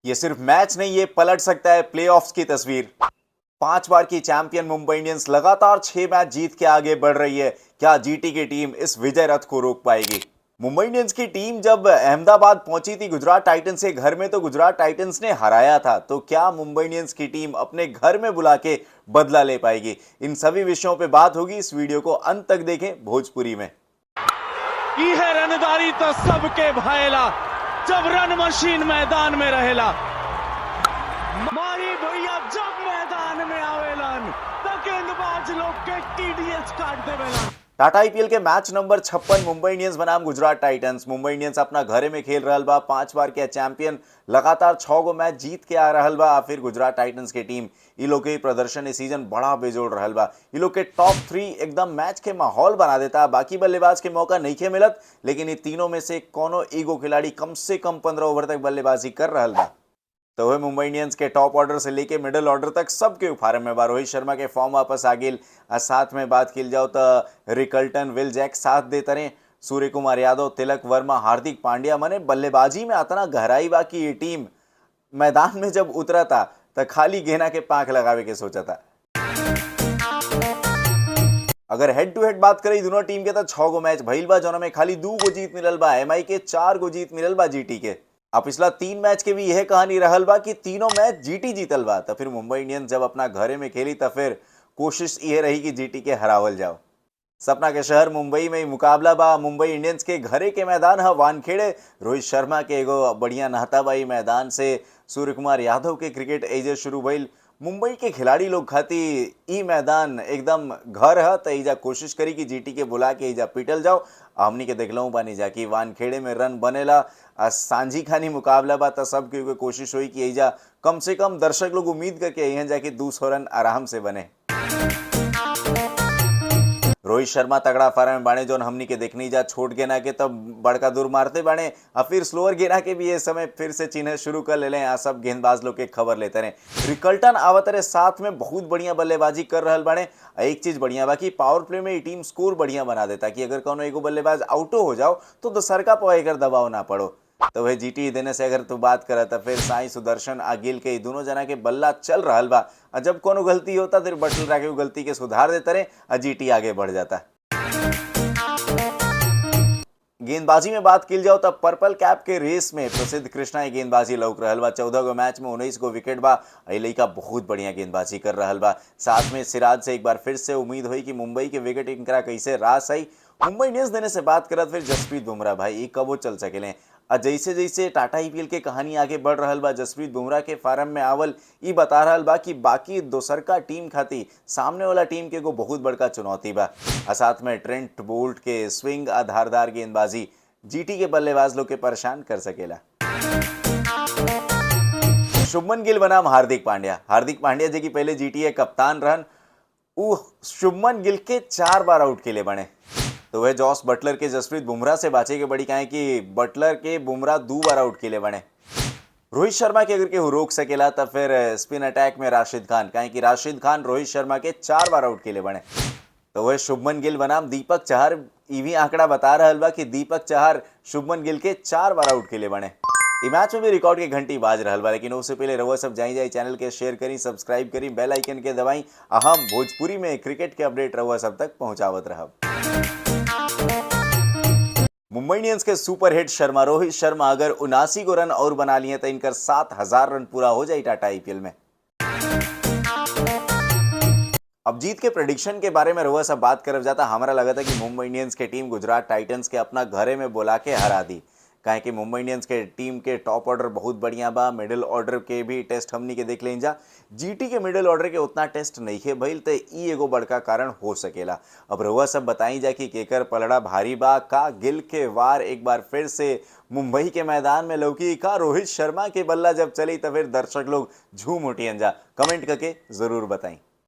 ये सिर्फ मैच नहीं, ये पलट सकता है प्लेऑफ्स की तस्वीर। 5 बार की चैंपियन मुंबई इंडियंस लगातार 6 मैच जीत के आगे बढ़ रही है। क्या जीटी की टीम इस विजय रथ को रोक पाएगी? मुंबई इंडियंस की टीम जब अहमदाबाद पहुंची थी गुजरात टाइटंस के घर में, तो गुजरात टाइटंस ने हराया था। तो क्या मुंबई इंडियंस की टीम अपने घर में बुला के बदला ले पाएगी? इन सभी विषयों पे बात होगी। इस वीडियो को अंत तक देखें भोजपुरी में। इहे रनदारी तो सबके भाएला, जब रन मशीन मैदान में रहेला। माही भैया जब मैदान में आवेलन तो गेंदबाज लोग के टीडीएस काट देवेलन। टाटा आईपीएल के मैच नंबर 56, मुंबई इंडियंस बनाम गुजरात टाइटंस। मुंबई इंडियंस अपना घरे में खेल रहल बा। 5 बार के चैंपियन लगातार 6 गो मैच जीत के आ रहल बा। आ फिर गुजरात टाइटंस के टीम, इ लोग के प्रदर्शन इस सीजन बड़ा बेजोड़ रहल बा। इ लोग के टॉप 3 एकदम मैच के माहौल बना देता। बाकी बल्लेबाज के मौका नहीं के मिलत, लेकिन ये तीनों में से कोनो एगो खिलाड़ी कम से कम 15 ओवर तक बल्लेबाजी कर रहल बा। तो वह मुंबई इंडियंस के टॉप ऑर्डर से लेके मिडिल ऑर्डर तक सबके फार्म में बा। रोहित शर्मा के फॉर्म वापस आ गेल। आ साथ में बात की जाओ तो रिकल्टन, Will Jack साथ देते रहे। सूर्य कुमार यादव, तिलक वर्मा, हार्दिक पांड्या, मने बल्लेबाजी में इतना गहराई बा कि ये टीम मैदान में जब उतरा था तो खाली गेना के पांख लगावे के सोचा था। अगर हेड टू हेड बात करें दोनों टीम के, तो 6 गो मैच भइल बा, जौना में खाली 2 गो जीत मिलल बा एमआई के, 4 गो जीत मिलल बा जीटी के। अब पिछला 3 मैच के भी यह कहानी रहल बा कि तीनों मैच जीटी जीतल बा। तो फिर मुंबई इंडियंस जब अपना घरे में खेली, तो फिर कोशिश ये रही कि जीटी के हरावल जाओ। सपना के शहर मुंबई में ही मुकाबला बा। मुंबई इंडियंस के घरे के मैदान है वानखेड़े। रोहित शर्मा के एगो बढ़िया नाता बा ई मैदान से। सूर्य कुमार यादव के क्रिकेट एजे शुरू भइल। मुंबई के खिलाड़ी लोग खातिर ई मैदान एकदम घर है। तो एजा कोशिश करी कि जीटी के बुला के एजा पीटल जाओ। हमनी के देखलहूँ बानी जा कि वानखेड़े में रन बनेला। आ सांझी खानी मुकाबला बा, तो सब के कोशिश हुई कि एजा कम से कम दर्शक लोग उम्मीद करके अइहन जा कि 200 रन आराम से बने। रोहित शर्मा तगड़ा फार्म में बाणे, जोन हमनी के देखनी जा। छोट गेना के तब बड़का दूर मारते बाणे आ फिर स्लोअर गेना के भी ये समय फिर से चिन्ह शुरू कर ले आ सब गेंदबाज लोग के खबर लेते रहे। रिकल्टन आवत रहे, साथ में बहुत बढ़िया बल्लेबाजी कर रहल बाणे। आ एक चीज बढ़िया बा कि पावर प्ले में टीम स्कोर बढ़िया बना देता कि अगर कोनो एगो बल्लेबाज आउटो हो जाओ तो दोसरका पर एकर दबाव ना पड़ो। तो वह जीटी देने से अगर तू बात करत त फिर साई सुदर्शन आ गिल के दोनों जना के बल्ला चल रहल बा। आ जब कोनो गलती होता, फिर बटलर आके वो गलती के सुधार देते रहे आ जीटी आगे बढ़ जाता। गेंदबाजी में बात की जाओ तब पर्पल कैप के रेस में प्रसिद्ध कृष्णा गेंदबाजी लौक रहल बा। 14 गो मैच में 19 गो विकेट बा। ए लइका बहुत बढ़िया गेंदबाजी कर रहल बा। साथ में सिराज से एक बार फिर से उम्मीद हुई कि मुंबई के विकेट इनकरा कैसे रास आई। मुंबई इंडियंस देने से बात करत, फिर जसप्रीत बुमराह भाई ई कबो चल सकेले। आ जैसे जैसे टाटा आईपीएल के कहानी आगे बढ़ रहल बा, जसप्रीत बुमराह के फार्म में आवल ई बता रहल बा कि बाकी दोसरका टीम खातिर सामने वाला टीम के एगो बहुत बड़का चुनौती बा। आ साथ में ट्रेंट बोल्ट के स्विंग आ धारदार गेंदबाजी जीटी के बल्लेबाज लोग के परेशान कर सकेला। शुभमन गिल बनाम हार्दिक पांड्या। हार्दिक पांड्या जे की पहले जीटी के कप्तान रहन, उ शुभमन गिल के 4 बार आउट के लिए बने। तो वह जॉस बटलर के जसप्रीत बुमराह से बाचे के बड़ी, काहे कि बटलर के बुमराह 2 बार आउट के लिए बने। रोहित शर्मा के अगर केहू रोक सकेला तो फिर स्पिन अटैक में राशिद खान, काहे कि राशिद खान रोहित शर्मा के 4 बार आउट के लिए बने। तो वह शुभमन गिल बनाम दीपक चहर, ई भी आंकड़ा बता रहल बा कि दीपक चहर शुभमन गिल के 4 बार आउट के लिए बने। ई मैच में भी रिकॉर्ड के घंटी बाज रहल बा। लेकिन उससे पहले रउआ सब जाई जाई चैनल के शेयर करी, सब्सक्राइब करी, बेल आइकन के दबाई। आ हम भोजपुरी में क्रिकेट के अपडेट रउआ सब तक पहुंचावत रहब। मुंबई इंडियंस के सुपर हिट शर्मा रोहित शर्मा अगर 79 गो रन और बना लिए तो इनकर 7000 रन पूरा हो जाए टाटा आईपीएल में। अब जीत के प्रेडिक्शन के बारे में रउआ सब बात करब जाता, हमारा लगा था कि मुंबई इंडियंस के टीम गुजरात टाइटंस के अपना घरे में बुला के हरा दी। काहे कि मुंबई इंडियंस के टीम के टॉप ऑर्डर बहुत बढ़िया बा। मिडिल ऑर्डर के भी टेस्ट हमनी के देख लें जा। जीटी के मिडिल ऑर्डर के उतना टेस्ट नहीं है भइल, तो ई एगो बड़का कारण हो सकेला। अब रउआ सब बताई जा कि केकर पलड़ा भारी बा। का गिल के वार एक बार फिर से मुंबई के मैदान में लौकी? का रोहित शर्मा के बल्ला जब चली तो फिर दर्शक लोग झूम उठियन जा? कमेंट करके जरूर बताई।